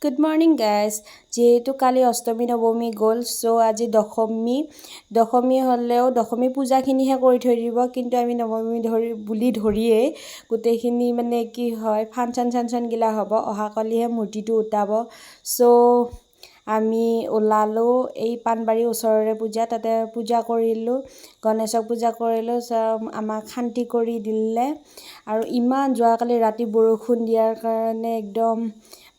Good morning, guys. যিহেতু কালি অষ্টমী নৱমী গ'ল, চ' আজি দশমী। দশমী হ'লেও দশমী পূজাখিনিহে কৰি থৈ দিব, কিন্তু আমি নৱমী ধৰি বুলি ধৰিয়েই গোটেইখিনি মানে কি হয়, ফাংচন চাংচনগিলা হ'ব। অহাকালিহে মূৰ্তিটো উঠাব। চ' আমি ওলালোঁ। এই পাণবাৰীৰ ওচৰৰে পূজা, তাতে পূজা কৰিলোঁ, গণেশক পূজা কৰিলোঁ। চ' আমাক শান্তি কৰি দিলে। আৰু ইমান যোৱাকালি ৰাতি বৰষুণ দিয়াৰ কাৰণে একদম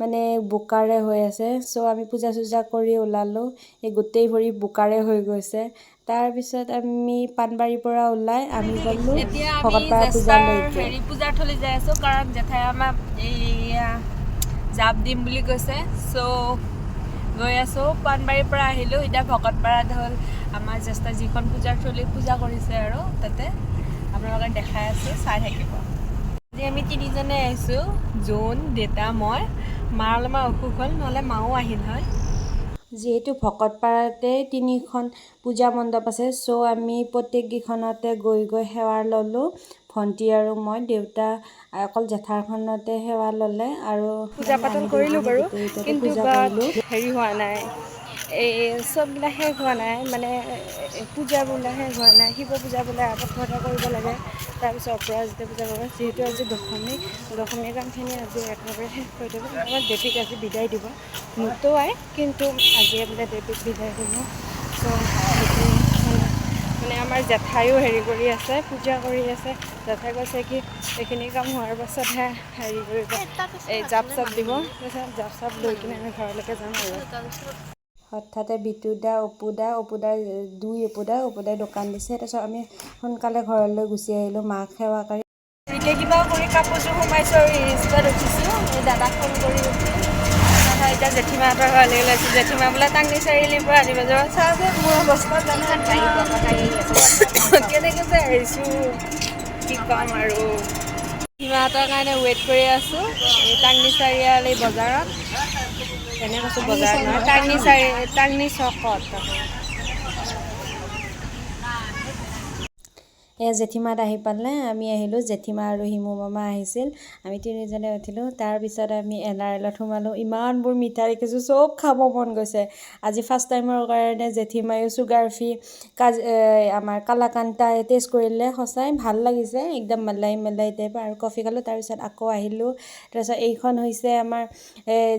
মানে বোকাৰে হৈ আছে। চ' আমি পূজা চূজা কৰি ওলালোঁ। এই গোটেই ভৰি বোকাৰে হৈ গৈছে। তাৰপিছত আমি পাণবাৰীৰ পৰা ওলাই আমি গ'লোঁ এতিয়া আমি ভকতপাৰা জেঠাৰ পূজালৈকে। হেৰি, পূজাৰ থলী যাই আছো, কাৰণ জেঠাই আমাক এইয়া জাপ দিম বুলি কৈছে। চ' গৈ আছো। পাণবাৰীৰ পৰা আহিলোঁ, এতিয়া ভকতপাৰাত হ'ল আমাৰ জ্যেষ্ঠ যিখন পূজাৰ থলী পূজা কৰিছে আৰু তাতে আপোনালোকে দেখাই আছোঁ, চাই থাকিব। আজি আমি তিনিজনে আহিছোঁ, জোন, দেউতা, মই। মাৰ অলপমান অসুখ হ'ল, নহ'লে মাও আহিল হয়। যিহেতু ভকতপাৰাতে তিনিখন পূজা মণ্ডপ আছে, চ' আমি প্ৰত্যেককেইখনতে গৈ গৈ সেৱা ল'লোঁ, ভণ্টি আৰু মই। দেউতা অকল জেঠাৰখনতে সেৱা ল'লে আৰু পূজা মানে পাতল আমি কৰিলোঁ দুইজনে বাৰু, গোটেইকেইটাতে কিন্তু পূজা বাট কৰিলোঁ। হেৰি হোৱা নাই, এই চববিলাক শেষ হোৱা নাই, মানে এই পূজাবিলাক শেষ হোৱা নাই। শিৱ পূজা বোলে প্ৰথমতে কৰিব লাগে, তাৰপিছত অপৰাজিতা পূজা কৰিব। যিহেতু আজি দশমী, দশমী কামখিনি আজি একেবাৰে শেষ কৰি দিব। আমাৰ দেৱীক আজি বিদায় দিব। নোতোৱাই, কিন্তু আজিয়ে বোলে দেৱীক বিদায় দিব। চ' সেইটো মানে মানে আমাৰ জেঠাইও হেৰি কৰি আছে, পূজা কৰি আছে। জেঠাই কৈছে কি এইখিনি কাম হোৱাৰ পাছতহে হেৰি কৰিব, এই জাপ চাপ দিব। তাৰপিছত জাপ চাপ লৈ কিনে আমি ঘৰলৈকে যাম আৰু। হঠাতে বিতুদা, অপুদা, অপুদাৰ দুই অপুদা, অপুদাই দোকান দিছে। তাৰপিছত আমি সোনকালে ঘৰলৈ গুচি আহিলোঁ মাক সেৱা কৰি। এতিয়া কিবা কৰি কাপোৰযোৰ সোমাইছোঁ আৰু ই-ৰিক্সাত উঠিছোঁ। এই দাদাক ফোন কৰি উঠি তাৰপিছত এতিয়া জেঠীমাহঁতৰ ঘৰলৈ ওলাইছোঁ। জেঠীমা বোলে টাংনি চাৰিআলিৰ পৰা আনিব যাব। চাওঁচোন মোৰ অৱস্থা, জানে কেনেকৈ যে আহিছোঁ, কি ক'ম আৰু। জেঠীমাহঁতৰ কাৰণে ৱেইট কৰি আছোঁ এই টাংনি চাৰিআলি বজাৰত। এনে কৈছোঁ, বজাৰত নহয়, টাংনি চাৰি, টাংনি চকত। এয়া জেঠীমাত আহি পালে। আমি আহিলোঁ, জেঠীমা আৰু হিমু মামা আহিছিল। আমি তিনিজনে উঠিলোঁ। তাৰপিছত আমি এন আৰ এলত সোমালোঁ। ইমানবোৰ মিঠাই দেখিছোঁ, চব খাব মন গৈছে। আজি ফাৰ্ষ্ট টাইমৰ কাৰণে জেঠীমায়ো চুগাৰ ফ্ৰী কাজ আমাৰ কালাকান্দ টেষ্ট কৰিলে। সঁচাই ভাল লাগিছে, একদম মলাই মলাই টাইপ। আৰু কফি খালোঁ, তাৰপিছত আকৌ আহিলোঁ। তাৰপিছত এইখন হৈছে আমাৰ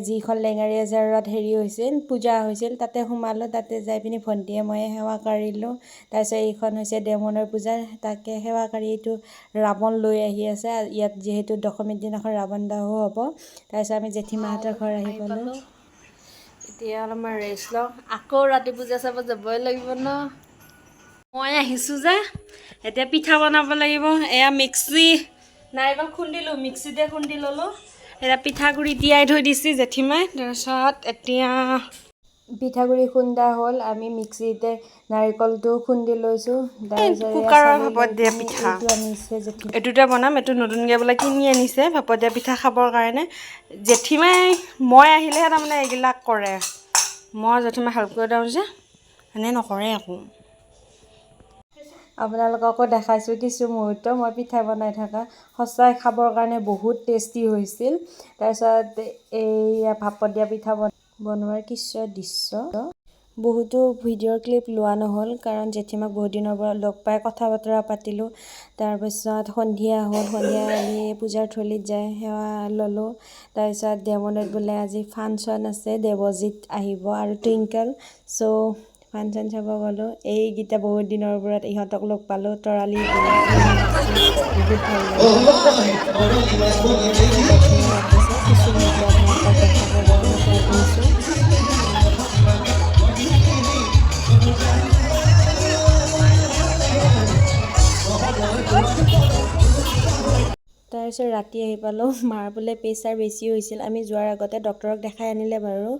যিখন লেঙাৰী আজাৰত হেৰি হৈছিল, পূজা হৈছিল, তাতে সোমালোঁ। তাতে যাই পিনি ভণ্টিয়ে ময়ে সেৱা কাঢ়িলোঁ। তাৰপিছত এইখন হৈছে দেওমনৰ পূজা, তাকে সেৱা কাঢ়ি এইটো ৰাৱণ লৈ আহি আছে। ইয়াত যিহেতু দশমীৰ দিনাখন ৰাৱণ দাহো হ'ব। তাৰপিছত আমি জেঠীমাহঁতৰ ঘৰ আহি পালোঁ। এতিয়া অলপমান ৰেষ্ট লওঁ, আকৌ ৰাতি পূজা চাব যাবই লাগিব ন। মই আহিছোঁ যে এতিয়া পিঠা বনাব লাগিব। এয়া মিক্সি, নাৰিকল খুন্দিলোঁ, মিক্সিতে খুন্দি ল'লোঁ। এতিয়া পিঠাগুড়ি তিয়াই থৈ দিছে জেঠীমাই। তাৰপিছত এতিয়া পিঠাগুড়ি খুন্দা হ'ল, আমি মিক্সিতে নাৰিকলটো খুন্দি লৈছোঁ। তাৰপিছত এয়া কুকাৰৰ চালি ভাপত লৈ দিয়া পিনি পিঠা। এইটো আনিছে জেঠী। এইটোতে বনাম। এইটো নতুনকৈ বোলে কিনি আনিছে ভাপত দিয়া পিঠা খাবৰ কাৰণে। জেঠীমাই মই আহিলেহে তাৰমানে এইবিলাক কৰে। মই জেঠীমাই হেল্প কৰি দিওঁ যে, এনে নকৰে একো। আপোনালোককো দেখাইছোঁ কিছু মুহূৰ্ত মই পিঠা বনাই থকা। সঁচাই খাবৰ কাৰণে বহুত টেষ্টি হৈছিল। তাৰপিছত এইয়া ভাপত দিয়া পিঠা বনোৱাৰ কিছু দৃশ্য। বহুতো ভিডিঅ'ৰ ক্লিপ লোৱা নহ'ল, কাৰণ জেঠীমাক বহুত দিনৰ পৰা লগ পাই কথা বতৰা পাতিলোঁ। তাৰপিছত সন্ধিয়া হ'ল। সন্ধিয়া আমি পূজাৰ থলীত যাই সেৱা ল'লোঁ। তাৰপিছত দেওমনত বোলে আজি ফাংচন আছে, দেৱজিত আহিব আৰু টুইংকল। চ' ফাংচন চাব গ'লোঁ। এইকেইটা বহুত দিনৰ মূৰত ইহঁতক লগ পালোঁ। তৰালি, বহুত ভাল লাগিল। মাতিছে, কিছু মুহূৰ্ত আপোনালোকক দেখাবৰ কাৰণে ট্ৰাই কৰিছোঁ। তাৰপিছত ৰাতি আহি পালোঁ। মাৰ বোলে প্ৰেছাৰ বেছি হৈছিল। আমি যোৱাৰ আগতে ডক্টৰক দেখাই আনিলে বাৰু।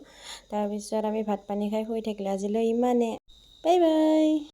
তাৰপিছত আমি ভাত পানী খাই শুই থাকিলোঁ। আজিলৈ ইমানেই, বাই বাই।